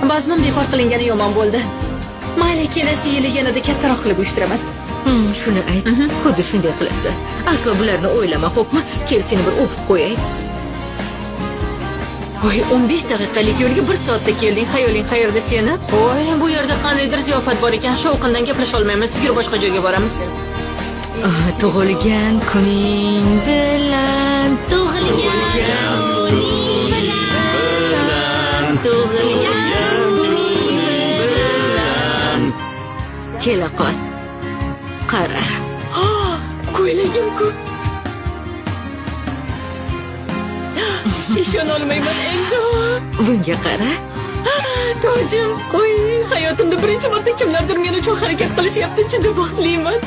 Bazmim bekor qilingani yomon bo'ldi. Mayli, kelasi yili yanada kattaroq qilib uyushtiraman. Shuni ayt. Xuddi shunday qilasan. Aslo bularni o'ylama, xo'pmi? Kel, seni bir o'pib qo'yay. Voy, 15 daqiqalik yo'lga 1 soatda kelding. Xayoling qayerda seni? Voy, bu yerda qandaydir ziyofat bor ekan. Shovqindan gaplasha olmaymiz. Yur, boshqa joyga boramiz. Ah, tug'ilgan kuning bilan, Tug'ilgan kuning bilan, tug'ilgan kuning bilan. Kela qol. Qara. Ko'ylagim-ku. Ishonolmayman endi. Bunga qara. Tojim, voy, hayotimda birinchi marta kimlardir men uchun harakat qilishyapti. Juda baxtliman.